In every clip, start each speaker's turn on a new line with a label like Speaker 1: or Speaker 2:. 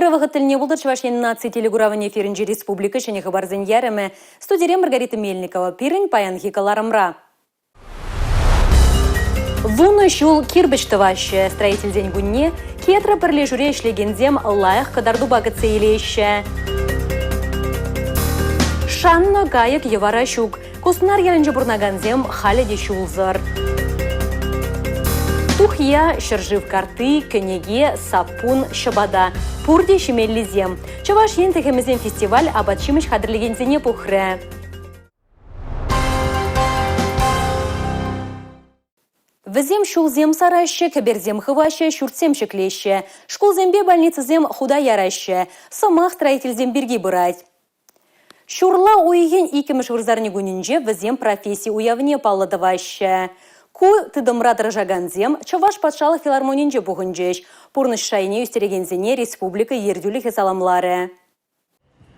Speaker 1: Ырӑ вӑхӑт тӗлне пултӑр Чӑваш Ен наци телекуравӗн эфирӗнчи республика ҫӗнӗ хыпарсен ярӑмӗ. Студире Маргарита Мельникова. Пирӗн паянхи кӑларӑмра. Вунӑ ҫул кирпӗч тӑваҫҫӗ. Строительсен кунне Кетра пӗрлешӳре ӗҫлекенсем лайӑх кӑтартупа кӗтсе илеҫҫӗ. Шаннӑ кайӑк йӑвара ҫук. Куснар ялӗнче пурӑнакансем халӗ те ҫулсӑр. Тухья, ҫӗршыв картти, кӗнеке, саппун, ҫӑпата. Пурте ҫимеллисем. Чӑваш Ен тӗхӗмӗсем фестиваль апат-ҫимӗҫ хатӗрлекенсене пухрӗ. Вӗсем ҫулсем сараҫҫӗ, кӗперсем хываҫҫӗ, ҫуртсем ҫӗклеҫҫӗ. Шкулсемпе больницӑсем хута яраҫҫӗ. Сӑмах строительсем пирки пырать. Ҫурла уйӑхӗн иккӗмӗш вырсарни кунӗнче вӗсем професси уявне паллӑ тӑваҫҫӗ. Ку тытӑмра тӑрӑшакансем Чӑваш патшалӑх филармонинче пухӑнчӗҫ. Пурнӑҫ шайне ӳстерекенсене республика ертӳлӗхӗ саламларӗ.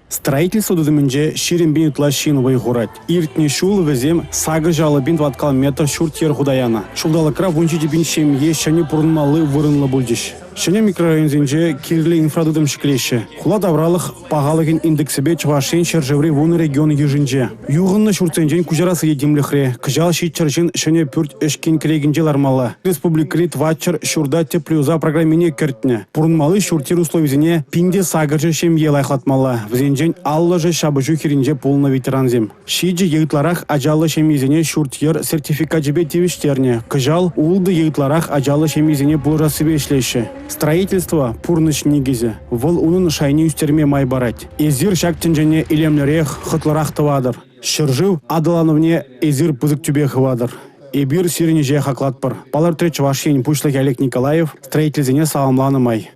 Speaker 2: Строительство тытӑмӗнче 20 пин ытла ҫын вӑй хурать. Иртнӗ ҫул вӗсем 850 пин тӑваткал метр ҫурт-йӗр хута янӑ. Ҫулталӑкра 17 пин ҫемье ҫӗнӗ пурӑнмалли вырӑнлӑ пулчӗҫ. Ҫӗнӗ микрорайонсенче кирлӗ инфратытӑм ҫӗклеҫҫӗ. Хула тавралӑх пахалӑхӗн индексӗпе Чӑваш Ен ҫӗршыври вунӑ регион йышӗнче. Юхӑннӑ ҫуртсенчен куҫарасси те тимлӗхре. Кӑҫал 700 ҫын ҫӗнӗ пӳрт ӗҫкин кӗрекинче лармалла. Республикӑри 400 ҫурта тӗплӗ юсав программине кӗртнӗ. Пурӑнмалли ҫурт-йӗр условисене 1800 ҫемье лайӑхлатмалла. Вӗсенчен аллӑшӗ ҫапӑҫу хирӗнче пулнӑ ветерансем. Ҫичӗ е ытларах ачаллӑ ҫемьесене ҫурт-йӗр сертификачӗпе тивӗҫтернӗ. Кӑҫал ултӑ е ытларах ачаллӑ ҫемьесене пулӑшассипе ӗҫлеҫҫӗ. Строительство – пурнӑҫ никӗсӗ. Вӑл унӑн шайне ӳстерме май парать. Эсир ҫак тӗнчене илемлӗрех, хӑтлӑрах тӑватӑр. Ҫӗршыв аталанӑвне эсир пысӑк тӳпе хыватӑр. Эпир сирӗн ӗҫе хаклатпӑр, палӑртрӗ Чӑваш Ен Пуҫлӑхӗ Олег Николаев строительсене саламланӑ май.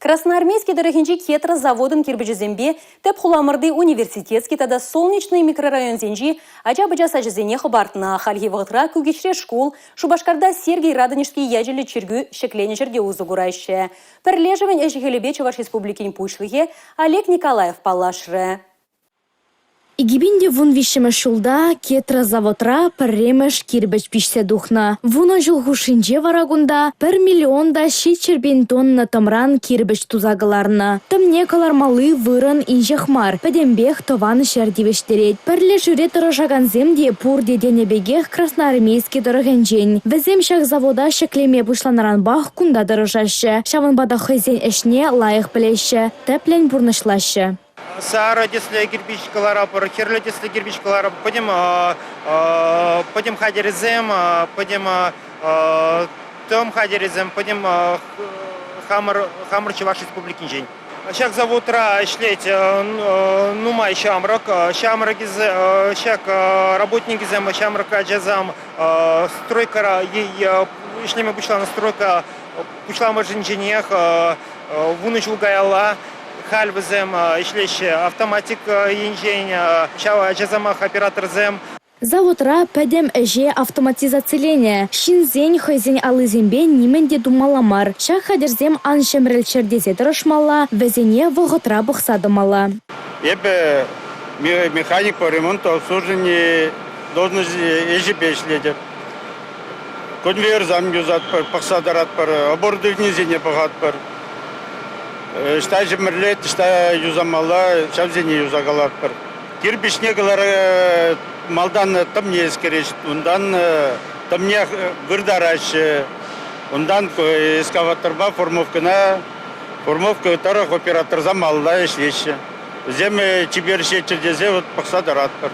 Speaker 1: Красноармейски тӑрӑхӗнчи Кетра заводӑн кирпӗчӗсемпе тӗп хуламӑрти Университетски тата Солнечный микрорайонсенчи ача-пӑча сачӗсене хӑпартнӑ. Хальхи вӑхӑтра Кӳкеҫре шкул, Шупашкарта Сергий Радонежский ячӗллӗ чиркӳ ҫӗкленӗ ҫӗрте усӑ кураҫҫӗ. Пӗрлешӗвӗн ӗҫӗ-хӗлӗпе Чӑваш Республикин Пуҫлӑхӗ Олег Николаев паллашрӗ.
Speaker 3: 2013-мӗш ҫулта Кетра заводра пӗрремӗш кирпӗч пиҫсе тухнӑ. Вунӑ ҫул хушшинче вара кунта 1 миллион та 700 пин тонна тӑмран кирпӗч туса кӑларнӑ. Тӑмне кӑлармалли вырӑн инҫех мар, пӗтӗмпех тӑван ҫӗр тивӗҫтерет. Пӗрлешӳре тӑрӑшакансем те пурте тенӗ пекех Красноармейски тӑрӑхӗнчен. Вӗсем ҫак завода ҫӗклеме пуҫланӑранпах кунта тӑрӑшаҫҫӗ. Ҫавӑнпа та хӑйсен ӗҫне лайӑх пӗлеҫҫӗ, тӗплӗн пурнӑҫлаҫҫӗ.
Speaker 4: Сарӑ тӗслӗ кирпӗч кӑларӑпӑр, хӗрлӗ тӗслӗ кирпӗч кӑларӑпӑр. Пӗтӗм, пӗтӗм хатӗрӗсем, пӗтӗм тӑм хатӗрӗсем, пӗтӗм хамӑр, хамӑр Чӑваш Республикинчен. Ҫак заводра ӗҫлет нумай ҫамрӑк. Ҫамрӑкӗсем, ҫак работникӗсем, ҫамрӑк ачасем стройкӑра ӗҫлеме пуҫланӑ стройка пуҫламӑшӗнченех вунӑ ҫул каялла Халь вӗсем ӗҫлеҫҫӗ автоматика енчен, ҫав ачасемах операторсем.
Speaker 3: Заводра пӗтӗм ӗҫе автоматизациленӗ. Ҫынсен хӑйсен аллисемпе нимӗн те тумалла мар. Ҫак хатӗрсем ан ҫӗмрӗлччӗр тесе тӑрӑшмалла, вӗсене вӑхӑтра пӑхса тӑмалла.
Speaker 5: Эпӗ механик по ремонту обслуживанию должноҫӗ ӗҫӗпе ӗҫлетӗп. Конвейерсем юсатпӑр, пӑхса тӑратпӑр, оборудованисене пӑхатпӑр. Ӑҫта ҫӗмӗрлет, ӑҫта юсамалла, ҫавсене юсакалатпӑр. Кирпӗчне кӑлара малтан тӑмне ӗскереҫ, унтан тӑмне выртараҫҫӗ. Унтан эскаваторпа формовкӑна, формовка тӑрӑх операторсем малалла ӗҫлеҫҫӗ. Вӗсем чипер ӗҫлеччӗр тесе вот пӑхса тӑратпӑр.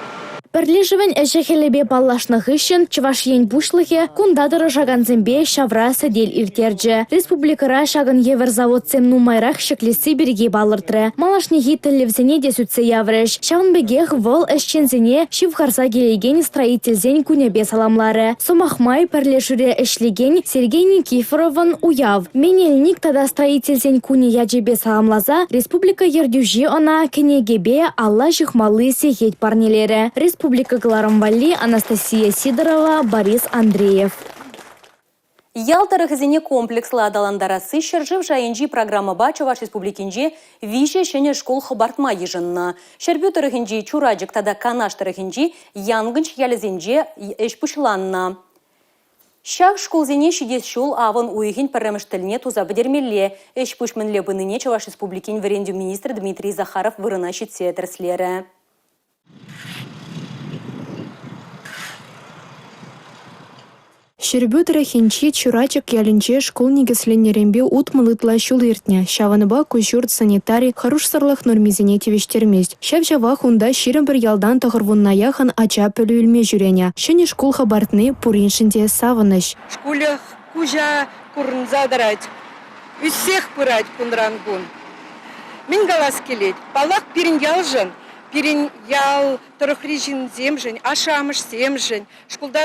Speaker 3: Пӗрлешӗвӗн ӗҫӗ-хӗлӗпе паллашнӑ хыҫҫӑн Чӑваш Ен Пуҫлӑхӗ кунта тӑрӑшакансемпе ҫавра сӗтел ирттерчӗ. Республикӑра ҫакӑн евӗр заводсем нумайрах ҫӗклесси пирки палӑртрӗ. Малашнехи тӗллевсене те сӳтсе яврӗҫ. Ҫавӑн пекех вӑл ӗҫченсене ҫывхарса килекен строительсен кунӗпе саламларӗ. Сӑмах май, пӗрлешӳре ӗҫлекен Сергей Никифоровӑн уяв, менелник тата строительсен кунӗ ячӗпе саламласа республика ертӳҫи ӑна кӗнекепе алла ҫыхмалли сехет парнелерӗ. Республика кӑларӑм валли Анастасия Сидорова, Борис Андреев.
Speaker 1: Ял тӑрӑхӗсене комплекслӑ аталантарасси ҫӗршыв шайӗнчи программӑпа Чӑваш Республикинче виҫӗ ҫӗнӗ шкул хӑпартма йышӑннӑ. Ҫӗрпӳ тӑрӑхӗнчи Чурачӑк тата Канаш тӑрӑхӗнчи Янкӑнч ялӗсенче ӗҫ пуҫланнӑ. Ҫак шкулсене ҫитес ҫул авӑн уйӑхӗн пӗрремӗш тӗлне туса пӗтермелле. Ӗҫ-пуҫ мӗнле пынине Чӑваш Республикин вӗрентӳ министрӗ Дмитрий Захаров вырӑна ҫитсе тӗрӗслерӗ.
Speaker 6: Ҫӗрпӳ тӑрӑхӗнчи Чурачӑк ялӗнче шкул никӗсленнӗренпе 60 ытла ҫул иртнӗ. Ҫавӑнпа ку ҫурт санитари хӑрушсӑрлӑх нормисене тивӗҫтермест. Ҫав-ҫавах унта 21 ялтан 90 яхӑн ача пӗлӳ илме ҫӳренӗ. Ҫӗнӗ шкул хӑпартни пуриншӗн те савӑнӑҫ.
Speaker 7: Шкулӗ куҫа курӑнса тӑрать, ӳссех пырать кунран-кун. Мӗн калас килет? Паллах, пирӗн ялшӑн, пирӗн ял тӑрӑхри ҫынсемшӗн, ашшӗ-амӑшсемшӗн, шкулта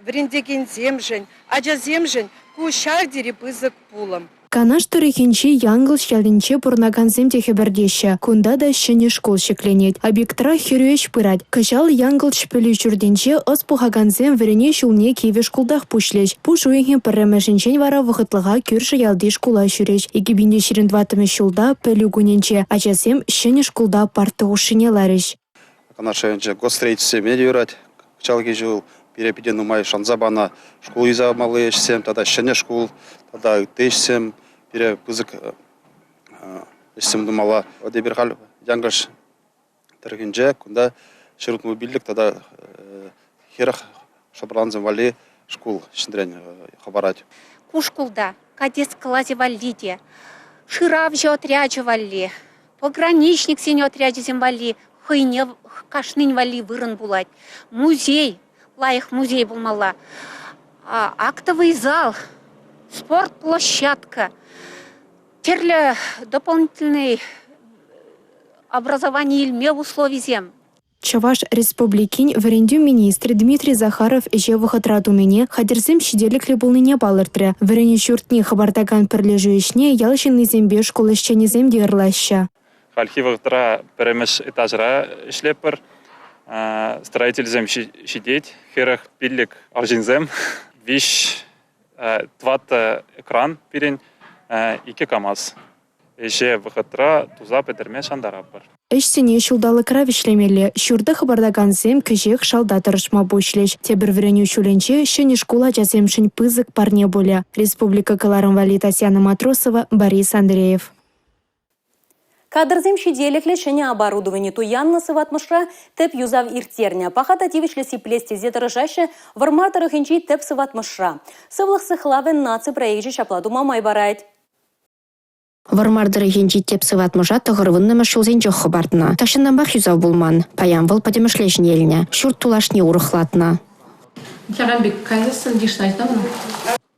Speaker 7: вӗрентекенсемшӗн, ачасемшӗн ку ҫав тери пысӑк пулӑм.
Speaker 6: Канаш тӑрӑхӗнчи Янкӑлч ялӗнче пурӑнакансем те хӗпӗртеҫҫӗ. Кунта та ҫӗнӗ шкул ҫӗкленет. Объектра хӗрӳ ӗҫ пырать. Кӑҫал Янкӑлч пӗлӳ ҫуртӗнче ӑс пухакансем вӗренӳ ҫулне кивӗ шкултах пуҫлӗҫ. Пуш уйӑхӗн пӗрремӗшӗнчен вара вӑхӑтлӑха кӳршӗ ялти шкула ҫӳрӗҫ. 2024 ҫулта пӗлӳ кунӗнче ачасем ҫӗнӗ шкулта парта хушшине ларӗҫ.
Speaker 8: Канаш районӗнче госстроительсене те юрать. Кӑҫалхи ҫул пире питӗ нумай шанса панӑ шкул юсамалли ӗҫсем тата ҫӗнӗ шкул тата ытти ӗҫсем пире пысӑк ӗҫсем тумалла. Вот эпир халь Янкӑш тӑрӑхӗнче кунта 165 тата 40 шӑпӑрлансем валли шкул ҫӗнӗрен хӑпарать.
Speaker 9: Ку шкулта кадет класӗ валли те, шыравҫӑ отрячӗ валли, Пограничниксен отрячӗсем валли хӑйне кашнин валли вырӑн пулать. Музей, лайӑх музей пулмалла. Актовый зал, спорт площадка, тӗрлӗ дополнительный образовани илме условисем.
Speaker 6: Чӑваш Республикин вӗрентӳ министрӗ Дмитрий Захаров ӗҫе вӑхӑтра тунине, хатӗрсем ҫителӗклӗ пулнине палӑртрӗ. Вӗренӳ ҫуртне хӑпартакан пӗрлешӳ ӗҫне ял ҫыннисемпе шкул ӗҫченӗсем те ырлаҫҫӗ.
Speaker 10: Хальхи вӑхӑтра пӗрремӗш этажра ӗҫлетпӗр. Строительсем ҫитет, 45 арҫынсем, виҫ тӑваттӑ экран пирӗн, икӗ КАМАЗ. Ӗҫе вӑхӑтра туса пӗтерме шантаратпӑр.
Speaker 6: Ӗҫсене ҫулталӑкра вӗҫлемелле. Ҫурта хӑпартакансем кӗҫех шалта тӑрӑшма пуҫлӗҫ. Тепӗр вӗренӳ ҫулӗнче ҫӗнӗ шкул ачасемшӗн пысӑк парне пулӗ. Республика кӑларӑм валли Татьяна Матросова, Борис Андреев.
Speaker 1: Кадрсем ҫителӗклӗ ҫӗнӗ оборудовани туяннӑ сыватмӑшра тӗп юсав ирттернӗ. Паха та тивӗҫлӗ сиплес тесе тӑрӑшаҫҫӗ Вӑрмар тӑрӑхӗнчи тӗп сыватмӑшра. Сывлӑх сыхлавӗн наци проекчӗ ҫапла тума май парать.
Speaker 11: Вӑрмар тӑрӑхӗнчи тӗп сыватмӑша 90-мӗш ҫулсенчех хӑпартнӑ. Тахҫантанпах юсав пулман. Паян вӑл пӗтӗмӗшле ҫӗнелнӗ. Ҫурт тулашне урӑхлатнӑ.
Speaker 12: Ҫакӑн пек каяссӑн йышӑнать та мана.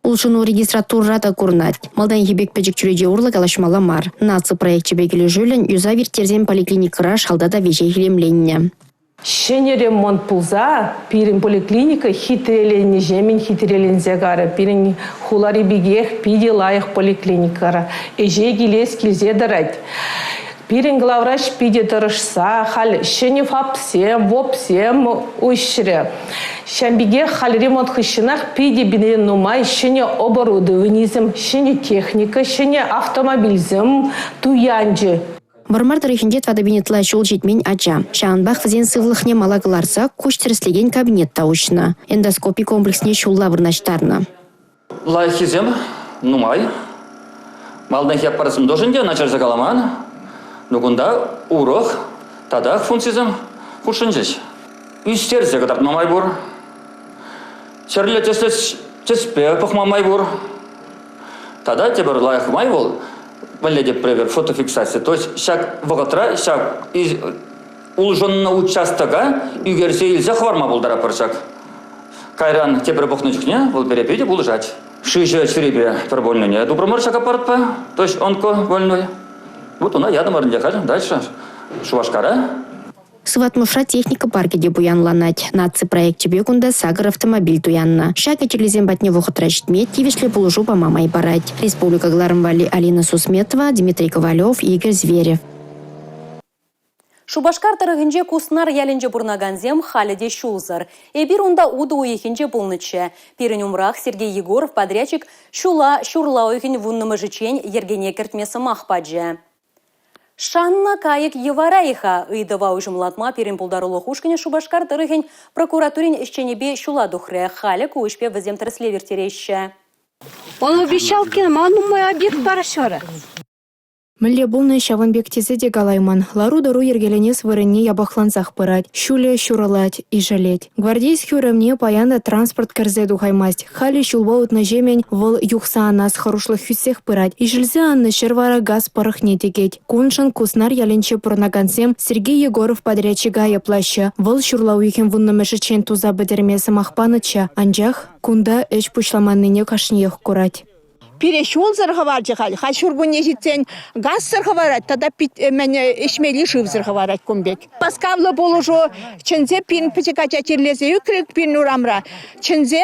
Speaker 11: Улшӑну регистратурӑра та курӑнать. Малтанхи пек пӗчӗк чӳрече урлӑ калаҫмалла мар. Наци проекчӗпе килӗшӳллӗн юсав ирттерсен поликлиникӑра шалта та веҫех илемленнӗ.
Speaker 12: Ҫӗнӗ ремонт пулса пирӗн поликлиника хитреленнӗҫемӗн хитреленсе карӗ. Пирӗн хулари пекех питӗ лайӑх поликлиникӑра. Ӗҫе килес килсе тӑрать. Пирӗн главврач питӗ тӑрӑшса халь ҫӗнӗ ФАПсем, ВОПсем уҫрӗ. Ҫавӑн пекех халь ремонт хыҫҫӑнах питӗ-питӗ нумай ҫӗнӗ оборудованисем, ҫӗнӗ техника, ҫӗнӗ автомобильсем туянчӗ.
Speaker 11: Вӑрмар тӑрӑхӗнче 4000 ытла ҫул ҫитмен ача. Ҫавӑнпах вӗсен сывлӑхне мала кӑларса куҫ тӗрӗслекен кабинет та уҫнӑ. Эндоскопи комплексне ҫулла вырнаҫтарнӑ.
Speaker 13: Лайӑххисем нумай. Малтанхи аппаратсем тоже ӗнтӗ начар каламан. Но кунта урӑх татах функцисем хутшӑнчӗҫ. Ӳстерсе кӑтартма май пур. Тӗрлӗ тӗслӗ тӗспе пӑхма май пур. Тата тепӗр лайӑх май вӑл, мӗнле те пӗр фотофиксаци. То есть ҫак вӑхӑтра ҫак улшӑннӑ участока ӳкерсе илсе хӑварма пултаратпӑр ҫак. Кайран тепӗр пӑхнӑ чухне вӑл пире питӗ пулӑшать. Шыҫӑ чирӗпе пӗр больнойне тупрӑмӑр ҫак аппаратпа, то есть онкобольной. Вот ӑна ятӑмӑр ӗнтӗ халь дальше Шупашкара.
Speaker 11: Сыватмӑшра техника паркӗ те пуянланать. Наци проекчӗпе кунта сакӑр автомобиль туяннӑ. Ҫакӑ чирлисем патне вӑхӑтра ҫитме, тивӗҫлӗ пулӑшу пама май парать. Республика кӑларӑм валли Алина Сусметова, Дмитрий Ковалев, Игорь Зверев.
Speaker 1: Шупашкар тӑрӑхӗнче Куснар ялӗнче пурӑнакансем халӗ те ҫулсӑр. Эпир унта утӑ уйӑхӗнче пулнӑччӗ. Пирӗн умрах Сергей Егоров подрядчик ҫула ҫурла уйӑхӗн вуннӑмӗшӗччен йӗркене кӗртме сӑмах пачӗ. Шаннӑ кайӑк йӑвара-и-ха? Ыйтӑва уҫӑмлатма пирӗн пултарулӑх ушкӑнӗ Шупашкар тӑрӑхӗн прокуратурин ӗҫченӗпе ҫула тухрӗ. Халӗ ку ӗҫпе вӗсем тӗрӗслев ирттереҫҫӗ.
Speaker 14: Он обещал ма нумай объект параҫҫӗ вара.
Speaker 6: Мӗнле пулнӑ ҫавӑн пек тесе те калаймӑн. Лару-тӑру йӗркеленес вырӑнне япӑхлансах пырать. Ҫулӗ ҫурӑлать, ишӗлет. Гвардейски урамне паян та транспорт кӗрсе тухаймасть. Халӗ ҫулпа утнӑҫемӗн вӑл юхса анас хӑрушлӑх ӳссех пырать. Ишӗлсе аннӑ ҫӗр вара газ пӑрӑхне тӗкет. Куншӑн Куснар ялӗнче пурӑнакансем Сергей Егоров подрядчика айӑплаҫҫӗ. Вӑл ҫурла уйӑхӗн 10-мӗшӗччен туса пӗтерме сӑмах панӑччӗ, анчах кунта ӗҫ пуҫламаннине кашниех курать.
Speaker 15: Пире ҫулсӑр хӑварчӗ халь. Халь ҫуркунне ҫитсен газсӑр хӑварать тата мӗн ӗҫмелли шывсӑр хӑварать кун пек. Васкавлӑ пулӑшу чӗнсе пин пӗчӗк ача чирлесе ӳкрӗ пирӗн урамра. Чӗнсе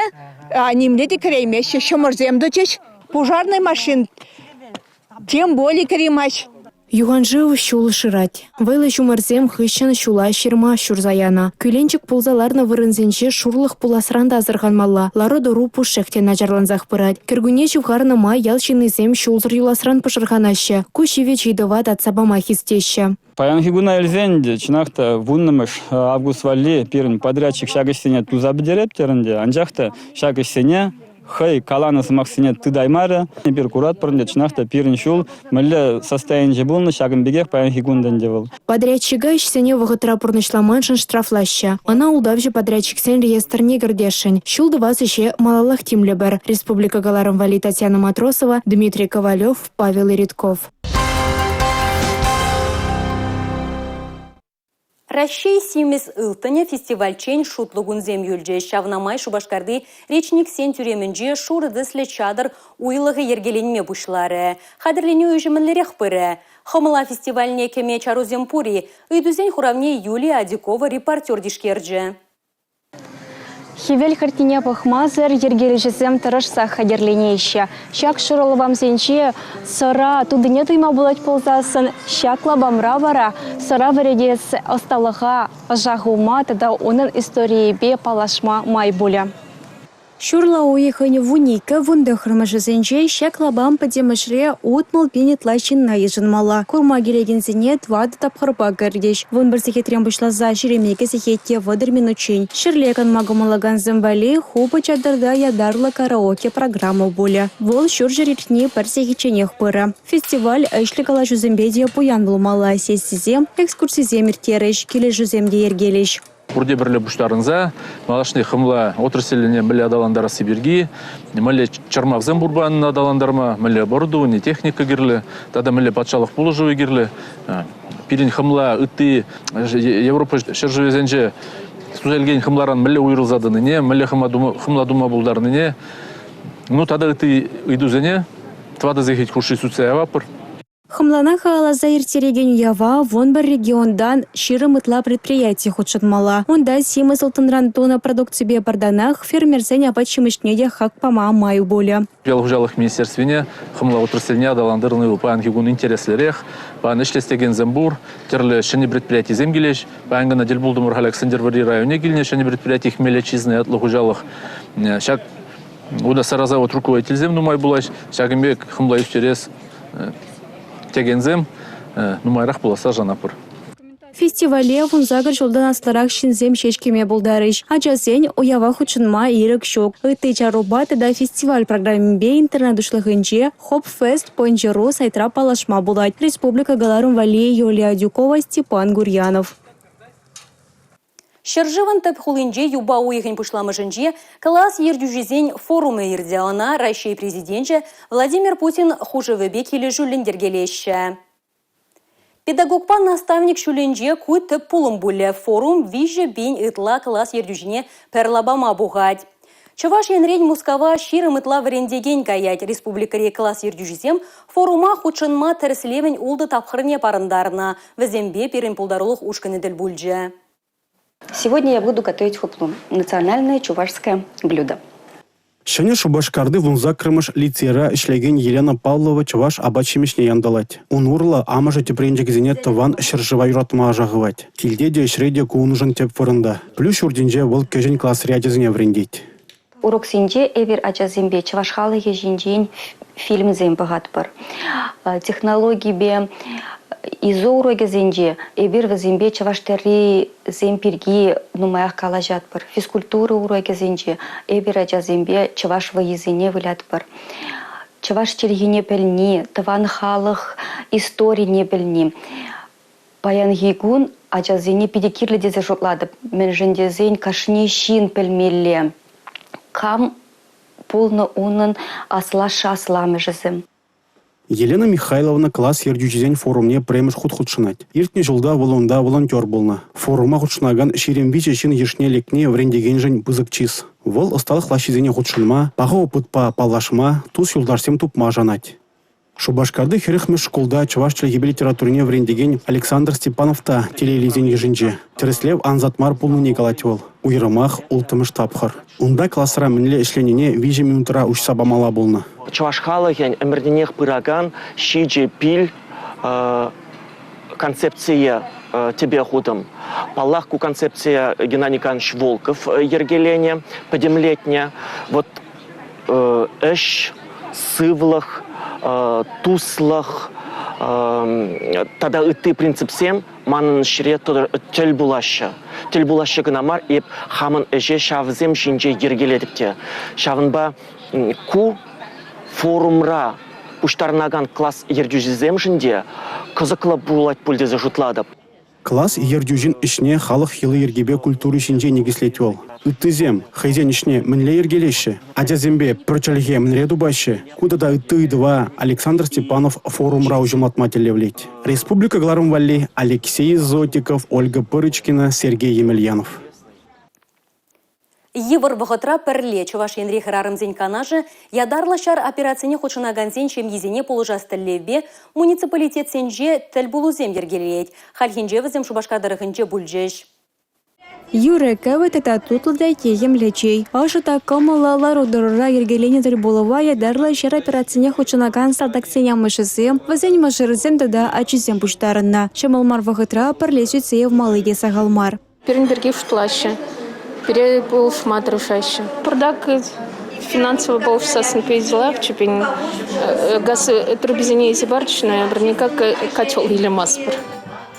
Speaker 15: нимле те кӗреймеҫҫӗ. Ҫӑмӑрсем тӑчӗҫ. Пушарный машин тем более кӗреймасть.
Speaker 6: Юханшыв ҫул шырать. Вӑйлӑ ҫумӑрсем хыҫҫӑн ҫула ҫырма ҫурса янӑ. Кӳленчӗк пулса ларнӑ вырӑнсенче шурлӑх пуласран та асӑрханмалла. Лару-тӑру пушшех те начарлансах пырать. Кӗркунне ҫывхарнӑ май ял ҫыннисем ҫулсӑр юласран пӑшӑрханаҫҫӗ. Ку ҫивӗч ыйтӑва татса пама хистеҫҫӗ.
Speaker 16: Паянхи куна илсен те, чӑнах та, 10-мӗш август валли пирӗн подрядчик ҫак ӗҫсене туса пӗтерет терӗ ӗнтӗ. Анчах та ҫак ӗҫсене хӑй каланӑ сӑмахсене тытаймарӗ. Эпир куратпӑр ӗнтӗ, чӑнах та пирӗн ҫул мӗнле состоянинче пулнӑ, ҫакӑн пекех паянхи кун та ӗнтӗ вӑл.
Speaker 6: Подрядчика ӗҫсене вӑхӑтра пурнӑҫламаншӑн штрафлаҫҫӗ. Ӑна ултавҫӑ подрядчиксен реестрне кӗртесшӗн. Ҫул тӑвас ӗҫе малаллах тимлӗпӗр. Республика кӑларӑм валли Татьяна Матросова, Дмитрий Ковалев, Павел Иритков.
Speaker 1: Раҫҫей симӗс ылтӑнӗ фестивальччен шутлӑ кунсем юлчӗҫ. Ҫавна май Шупашкарти речниксен тӳремӗнче шурӑ тӗслӗ чатӑр уйлӑхӗ йӗркеленме пуҫларӗ. Хатӗрленӳ ӗҫӗ мӗнлерех пырӗ? Хӑмла фестивальне кӗме чарусем пур-и? Ыйтусен хуравне Юлия Адюкова репортер тишкерчӗ.
Speaker 17: Хӗвел хӗртнине пӑхмасӑр йӗркелӳҫӗсем тӑрӑшсах хатӗрленеҫҫӗ. Ҫак шурӑ лапамсенче сӑра тутине туйма пулать пулсассӑн, ҫак лапамра вара сӑра вӗретес ӑсталӑха ӑша хывма тата унӑн историйӗпе паллашма май пулӗ. Ҫурла уйӑхӗн 12 19-мӗшӗсенче ҫак лапам пӗтӗмӗшле 60 пин ытла ҫынна йышӑнмалла. Курма килекенсене тӑватӑ тапхӑрпа кӗртӗҫ. 11 сехетрен пуҫласа 22 сехет те 30 минутчен. Ҫӗрле канма кӑмӑллакансем валли хупӑ чатӑрта ятарлӑ караоке программа пулӗ. Вӑл ҫурҫӗр иртни пӗр сехетченех пырӗ. Фестиваль ӗҫлӗ калаҫусемпе те пуян пулмалла. Сессисем, экскурсисем ирттерӗҫ, килӗшӳсем те йӗркелӗҫ.
Speaker 18: Пурте пӗрле пуҫтарӑнса малашне хӑмла отрасльне мӗнле аталантарасси пирки, мӗнле чӑрмавсем пурпа аталантарма, мӗнле оборудовани, техника кирлӗ тата мӗнле патшалӑх пулӑшӑвӗ кирлӗ. Пирӗн хӑмла ытти Европа ҫӗршывӗсенче туса илекен хӑмларан мӗнле уйрӑлса тӑнине, мӗнле хӑмла тума пултарнине, ну тата ытти ыйтусене тӑватӑ сехет хушши сӳтсе яватпӑр.
Speaker 17: Хӑмлана халалласа ирттерекен уява 11 регионтан 20 ытла предприяти хутшӑнмалла. Унта симӗс ылтӑнран тунӑ продукципе пӗр танах фермерсен апат-ҫимӗҫне те хак пама май пулӗ.
Speaker 18: Ял хуҫалӑх министерствине хӑмла отрасльне аталантарни вӑл паянхи кун интереслӗрех. Паян ӗҫлес текенсем пур, тӗрлӗ ҫӗнӗ предприятисем килӗҫ. Паян кӑна тӗл пултӑмӑр халь Сӗнтӗрвӑрри районне килнӗ ҫӗнӗ предприяти Хмелечизна ятлӑ хуҫалӑх. Ҫак Унта сарасавод руководительсем нумай пулаҫ. Ҫакӑн пек хӑмла ӳстерес текенсем нумайрах пуласса шанатпӑр.
Speaker 17: Фестивале 18 ҫултан аслӑрах ҫынсем ҫеҫ кӗме пултарӗҫ. Ачасен уява хутшӑнма ирӗк ҫук. Ытти чарупа тата фестиваль программипе интернет уҫлӑхӗнче hopfest.ru сайтра паллашма пулать. Республика кӑларӑм валли Юлия Адюкова, Степан Гурьянов.
Speaker 1: Ҫӗршывӑн тӗп хулинче юпа уйӑхӗн пуҫламӑшӗнче класс ертӳҫисен форумӗ иртӗ. Ӑна Раҫҫей Президенчӗ Владимир Путин хушӑвӗпе килӗшӳллӗн йӗркелеҫҫӗ. Педагогпа наставник ҫулӗнче ку тӗп пулӑм пулӗ. Форум 3000 ытла класс ертӳҫине пӗр лапама пухать. Чӑваш Енрен Мускава 20 ытла вӗрентекен каять. Республикӑри класс ертӳҫисем форума хутшӑнма тӗрӗслевӗн ултӑ тапхӑрне парӑнтарнӑ. Вӗсемпе пирӗн пултарулӑх ушкӑнӗ тӗл пулчӗ.
Speaker 19: Сегодня я буду готовить хуплу – национальное чувашское блюдо.
Speaker 2: Ҫӗнӗ Шупашкарти 18-мӗш лицейра ӗҫлекен Елена Павлова чӑваш апат-ҫимӗҫне янтӑлать. Ун урлӑ амӑшӗ тӗпренчӗкӗсене тӑван ҫӗршыва юратма ӑша хывать. Килте те, ӗҫре те ку уншӑн тӗп вырӑнта. Пӗлӳ ҫуртӗнче вӑл кӗҫӗн класри ачасене вӗрентет.
Speaker 19: Уроксенче эпир ачасемпе чӑваш халӑхӗ ҫинчен фильмсем пӑхатпӑр. Технологипе. ИЗО урокӗсенче эпир вӗсемпе чӑваш тӗррисем пирки нумаях калаҫатпӑр. Физкультура урокӗсенче эпир ачасемпе чӑваш вӑййисене вылятпӑр. Чӑваш чӗлхине пӗлни, тӑван халӑх историне пӗлни паянхи кун ачасене питӗ кирлӗ тесе шутлатӑп. Мӗншӗн тесен кашни ҫын пӗлмелле, кам пулнӑ унӑн аслашшӗ-асламӑшӗсем.
Speaker 2: Елена Михайловна класс ертӳҫисен форумне пӗрремӗш хут хутшӑнать. Иртнӗ ҫулта вӑл унта волонтер пулнӑ. Форума хутшӑнакан 23 ҫын йышне лекни вӗрентекеншӗн пысӑк чыс. Вӑл ӑсталӑх лаҫҫисене хутшӑнма, паха опытпа паллашма, тус-юлташсем тупма шанать. Шупашкарти 40-мӗш шкулта чӑваш чӗлхипе литературине вӗрентекен Александр Степанов та телейлисен йышӗнче. Тӗрӗслев ансат мар пулнине калать вӑл. Уйрӑмах улттӑмӗш тапхӑр. Унта класра мӗнле ӗҫленине 3 минутра уҫса памалла пулнӑ.
Speaker 20: Чӑваш халӑхӗн ӗмӗртенех пыракан ҫичӗ пил концепцие тӗпе хутӑм. Паллах, ку концепцие Геннадий Николаевич Волков йӗркеленӗ, пӗтӗмлетнӗ. Вот ӗҫ, сывлӑх, туслӑх тата ытти принципсем манӑн ӗҫре тӗл пулаҫҫӗ. Тӗл пулаҫҫӗ кӑна мар, эп хамӑн ӗҫе ҫавсем ҫинче йӗркелетӗп те. Ҫавӑнпа ку форумра пуҫтарӑнакан класс ертӳҫисемшӗн те кӑсӑклӑ пулать пуль тесе шутлатӑп.
Speaker 2: Класс ертӳҫин ӗҫне халӑх йӑли-йӗркипе культури ҫинче никӗслет вӑл. Ыттисем хӑйсен ӗҫне мӗнле йӗркелеҫҫӗ? Ачасемпе пӗр чӗлхе мӗнле тупаҫҫӗ? Ку тата ытти ыйтӑва Александр Степанов форумра уҫӑмлатма тӗллевлет. Республика кӑларӑм валли Алексей Зотиков, Ольга Пырочкина, Сергей Емельянов.
Speaker 1: Йывӑр вӑхӑтра пӗрле Чӑваш Енри хӗрарӑмсен канашӗ ятарлӑ ҫар операцине хутшӑнакансен ҫемйисене пулӑшас тӗллевпе муниципалитетсенче тӗл пулусем йӗркелет. Хальхинче вӗсем Шупашкар тӑрӑхӗнче пулчӗҫ.
Speaker 21: Юрӑ-кӗвӗ тата тутлӑ та техӗмлӗ чей. Ӑшӑ та кӑмӑллӑ лару-тӑрура йӗркеленӗ тӗл пулӑва ятарлӑ ҫар операцине хутшӑнакан салтаксен амӑшӗсем, вӗсен мӑшӑрӗсем тата ачисем пуҫтарӑннӑ. Ҫӑмӑл мар вӑхӑтра пӗрле сӳтсе явмалли те сахал мар.
Speaker 22: Пирӗн пирки шутлаҫҫӗ, пире пулӑшма тӑрӑшаҫҫӗ. Пӑртак финансово пулӑшсассӑн питӗ лайӑхчӗ пирӗн. Газ трубисене илсе парчӗҫ, ноябрь никак котел илемастпӑр.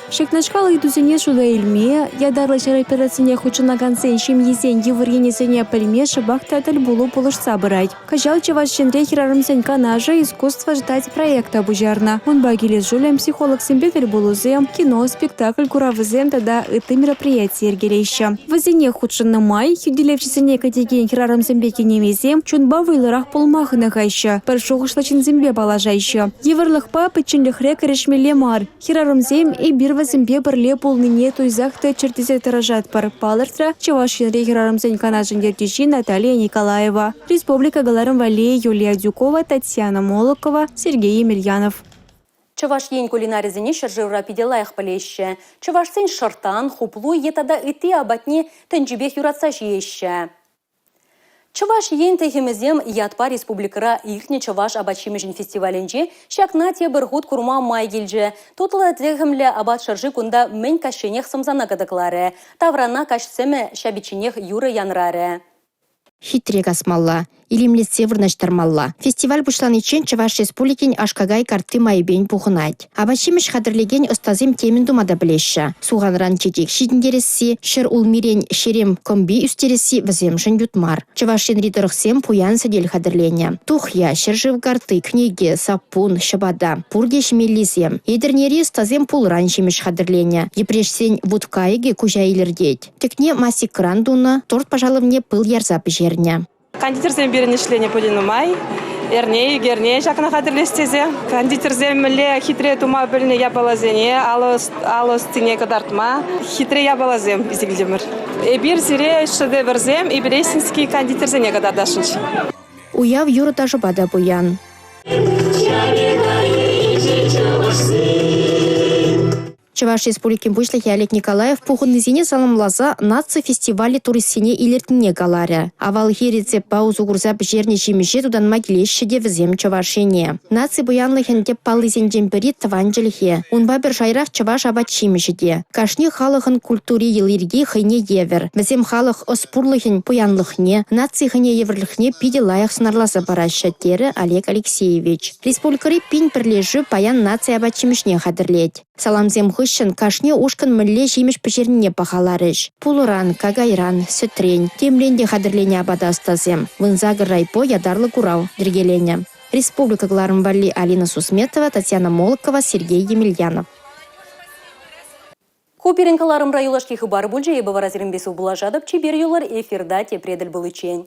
Speaker 21: Ҫакнашкал ыйтусене шута илме, ятарлӑ ҫар операцине хутшӑнакансен ҫемйисен йывӑр енӗсене пӗлме шӑпах та тӗл пулу пулӑшса пырать. Кӑҫал Чӑваш Енре хӗрарӑмсен канашӗ «Искусство ждать» проекта пуҫарнӑ. Унпа килӗшӳллӗн психологсемпе тӗл пулусем, кино, спектакль куравӗсем тата ытти мероприяти йӗркелеҫҫӗ. Вӗсене хутшӑннӑ май хӳтӗлевҫӗсене кӗтекен хӗрарӑмсемпе кинемейсем чунпа вӑйлӑрах пулма хӑнӑхаҫҫӗ, пӗр шухӑшлӑ ҫынсемпе паллашаҫҫӗ. Йывӑрлӑхпа пӗчченлӗхре кӗрешмелле мар. Хӗрарӑмсем эпир вӗсемпе пӗрле пулнине туйсах тӑччӑр тесе тӑрӑшатпӑр, палӑртрӗ Чӑваш Енри хӗрарӑмсен канашӗн ертӳҫи Наталья Николаева. Республика кӑларӑм валли Юлия Дюкова, Татьяна Молокова, Сергей Емельянов.
Speaker 1: Чӑваш Ен кулинарӗсене ҫӗршывра питӗ лайӑх пӗлеҫҫӗ. Чӑвашсен шӑрттан, хуплу е тата ытти апатне тӗнчипех юратса ҫиеҫҫӗ. Чӑваш Ен тӗхӗмӗсем ятпа республикӑра иртнӗ чӑваш апат-ҫимӗҫӗн фестивалӗнче ҫакна тепӗр хут курма май килчӗ. Тутлӑ тӗхӗмлӗ апат шӑрши кунта мӗн каҫченех сӑмсана кӑтӑкларӗ. Таврана каҫ сӗмӗ ҫапичченех юрӑ янрарӗ.
Speaker 11: Хитре касмалла, илемлетсе вырнаҫтармалла. Фестиваль пуҫланиччен Чӑваш Республикин аш-какай картти майӗпен пухӑнать. Апат-ҫимӗҫ хатӗрлекен ӑстасем темӗн тума та пӗлеҫҫӗ. Суханран чечек ҫитӗнтересси, ҫӗр улмирен ҫерем кӑмпи ӳстересси вӗсемшӗн ют мар. Чӑваш Енри тӑрӑхсем пуян сӗтел хатӗрленӗ. Тухья, ҫӗршыв картти, кӗнеке, саппун, ҫӑпата – пурте ҫимеллисем. Етӗрнери ӑстасем пулӑран ҫимӗҫ хатӗрленӗ. Йӗпреҫсен вут кайӑкӗ куҫа илӗртет. Тӗкне масикран тунӑ, торт пашалӑвне пыл ярса пӗҫернӗ.
Speaker 23: Кондитерсем пирӗн ӗҫленӗ пулин нумай. Эрне, ик эрне ҫакна хатӗрлес тесе. Кондитерсем мӗнле хитре тума пӗлнӗ япаласене алӑ ӑстине кӑтартма хитре япаласем илсе килтӗмӗр. Эпир сире шедеврсем, ибресинский кондитерсене кӑтартасшӑнччӗ.
Speaker 11: Уяв юрӑ-ташӑпа та пуян. Чӑваш Республикин Пуҫлӑхӗ Олег Николаев пухӑннисене саламласа наци фестивалӗ туристсене илӗртнине каларӗ. Авалхи рецептпа усӑ курса пӗҫернӗ ҫимӗҫе тутанма килеҫҫӗ те вӗсем Чӑваш Ене. Наци пуянлӑхӗн тӗп паллисенчен пӗри – тӑван чӗлхе. Унпа пӗр шайрах чӑваш апат-ҫимӗҫӗ те. Кашни халӑхӑн культури йӑли-йӗрки хӑйне евӗр. Вӗсем халӑх ӑс-пурлӑхӗн пуянлӑхне, наци хӑйне евӗрлӗхне питӗ лайӑх сӑнарласа параҫҫӗ, терӗ Олег Алексеевич. Республикӑри пин пӗрлешӳ паян наци апат-ҫимӗҫне хатӗрлет. Саламсем хыҫҫӑн кашни ушкӑн мӗнле ҫимӗҫ пӗҫернине пахаларӗҫ. Пулӑран, какайран, сӗтрен, темрен те хатӗрленӗ апата ӑстасем. 18 райпо ятарлӑ курав йӗркеленӗ. Республика кӑларӑм валли Алина Сусметова, Татьяна Молокова, Сергей Емельянов.
Speaker 1: Ку пирӗн кӑларӑмра юлашки хыпар пулчӗ. Эпӗ вара сирӗнпе сывпуллашатӑп. Чипер юлӑр, эфирта тепре тӗл пуличчен.